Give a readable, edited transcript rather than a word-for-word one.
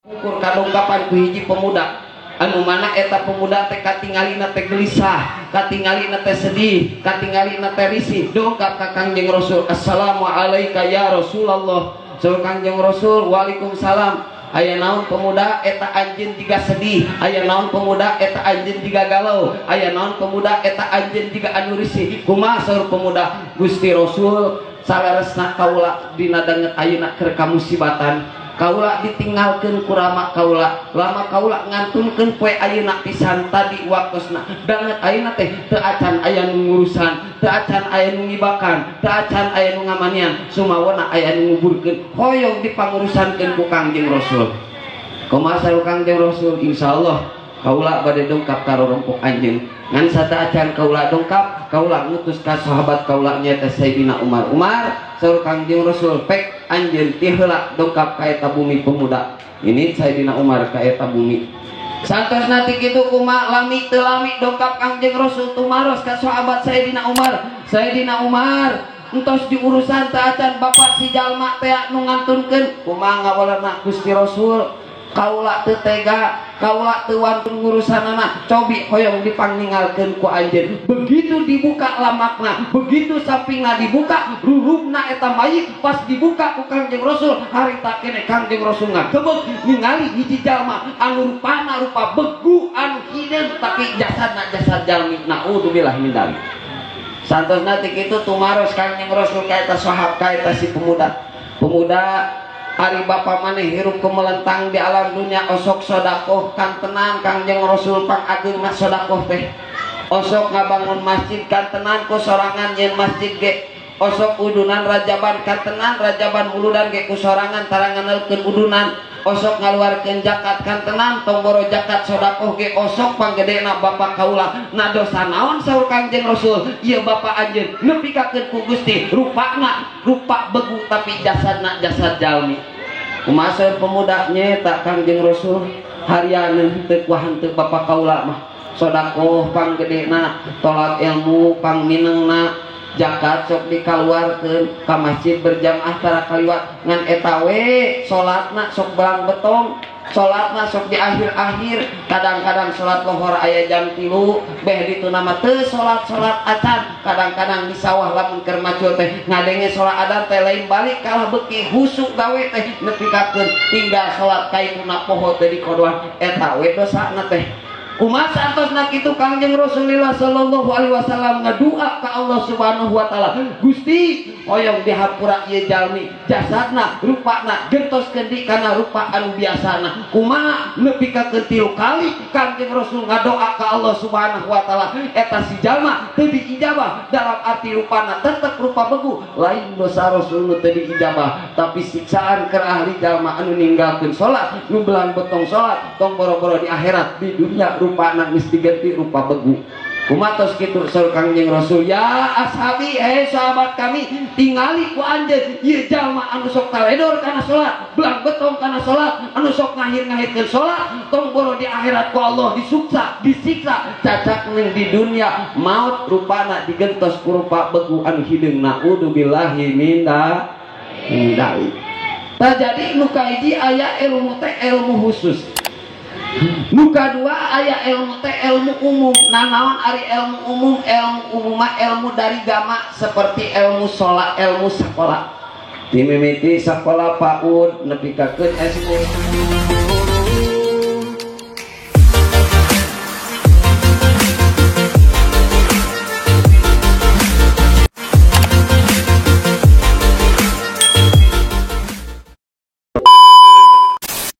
Ukur kadongkapan ku hiji pemuda anu mana eta pemuda teh katingalina teh gelisah, katingalina teh sedih, katingalina teh risih. Dongkap ka Kangjeng Rasul, assalamualaikum ya Rasulullah. Saur Kangjeng Rasul, waalaikumsalam. Aya naon pemuda eta anjeun jiga sedih, aya naon pemuda eta anjeun jiga galau, aya naon pemuda eta anjeun jiga anu risih. Kumaha saur pemuda? Gusti Rasul, saleresna kaula dina danget ayeuna keur kamusibatan, kaula ditinggalkeun ku rama kaula, lama kaula ngantunkeun poe ayeuna pisan tadi waktosna. Danget ayeuna teh teu acan aya nu ngurusan, teu acan aya nu ngibakan, teu acan aya nu ngamanian, sumawona aya nu nguburkeun, hoyong dipangurusankeun ku Kangjeng Rasul. Kumaha saur Kangjeng Rasul? Insyaallah kaula bade dongkap ka rorompok anjeun. Ngan sateuacan kaula dongkap, kaula ngutus ka sahabat kaula nyaeta Sayyidina Umar. Umar, saur Kangjeng Rasul, pek anjeun ti heula dongkap ka eta bumi pemuda. Ini Sayyidina Umar ka eta bumi. Santosna ti kitu kumaha lami teu lami dongkap Kangjeng Rasul tumaros ka sahabat Sayyidina Umar. Sayyidina Umar, entos diurusan teu acan bapak si jalma teh nu ngantunkeun. Kumaha ngawalerna Gusti Rasul? Kaula teu tega, kaula teu wantun ngurusanana, cobi hoyong dipangningalkeun ku anjeun. Begitu dibuka lamakna, begitu sampingna dibuka, rurugna eta mayit pas dibuka ku Kangjeng Rasul, harita keneh Kangjeng Rasul ngagebeg ningali hiji jalma anu rupana rupa begu anu hideung tapi jasadna jasad jalmi. Naudzubillah min dzalik. Santosna ti kitu tumaros Kangjeng Rasul ka eta sahab ka eta si pemuda. Pemuda, ari bapa maneh hirup kemelentang di alam dunia osok sodakoh kan tenang Kangjeng Rasul pangageungna sodakoh teh. Osok ngabangun masjid kan tenang ku sorangan nyeun masjid ge. Osok udunan rajaban kan tenang rajaban uludan ge ku sorangan taranganelkeun udunan. Osok ngaluarkeun zakat kan tenang tong boro zakat sodakoh ge osok panggedena bapa kaula. Na dosa naon saur Kangjeng Rasul? Ieu bapa anjeun nepikakeun ku Gusti rupana rupa begu tapi jasadna jasad jalmi. Kumaha saur pemuda nyaeta Kangjeng Rasul harianeun teu kuah henteu bapa kaula mah sodakoh panggedena, tolak ilmu pangminengna, zakat sok dikaluarkeun ka masjid berjamaah tara kaliwat ngan eta we salatna sok belang betong, salatna sok di akhir-akhir, kadang-kadang salat lohor aya jam 3 beh dituna mah teu salat-salat acan, kadang-kadang di sawah lamun keur macul teh ngadenge salat adzan teh lain balik kalah beuki husuk gawe teh nepikakeun tinggal salat kaituna poho teh dikodoan eta we dosana teh. Kumaha santosna kitu Kangjeng Rasulullah sallallahu alaihi wasallam ngadua ka Allah Subhanahu wa taala, Gusti hoyong dihampura ieu jalmi jasadna rupana gentoskeun di kana rupa anu biasana. Kumaha nepi ka 3 kali Kangjeng Rasul ngadoa ka Allah Subhanahu wa taala eta si jalma teu diijabah dalam arti rupana tetep rupa begu, lain dosa Rasul nu teu diijabah tapi siksaan keur ahli jalma anu ninggalkeun salat, nu belang betong salat, tong boro-boro di akhirat di dunia rupana geus diganti rupa begu. Kumatos kitu saur Kangjeng Rasul, ya ashabi, sahabat kami, tingali ku anjeun ieu jalma anu sok taledor kana salat, belang betong kana salat, anu sok ngahir-ngahirkeun salat, tong boro di akhirat ku Allah disuksa, disiksa, cacak ning di dunia maut rupana digentos ku rupa begu anu hideung. Naudzubillahi min dzalik. Tah jadi nu kahiji aya ilmu teh ilmu khusus. Nuka dua aya ilmu teh ilmu umum. Nah naon ari ilmu umum? Ilmu umum mah ilmu dari gama seperti ilmu sholat, ilmu sekolah. Dimimiti sekolah PAUD nepi ka SD.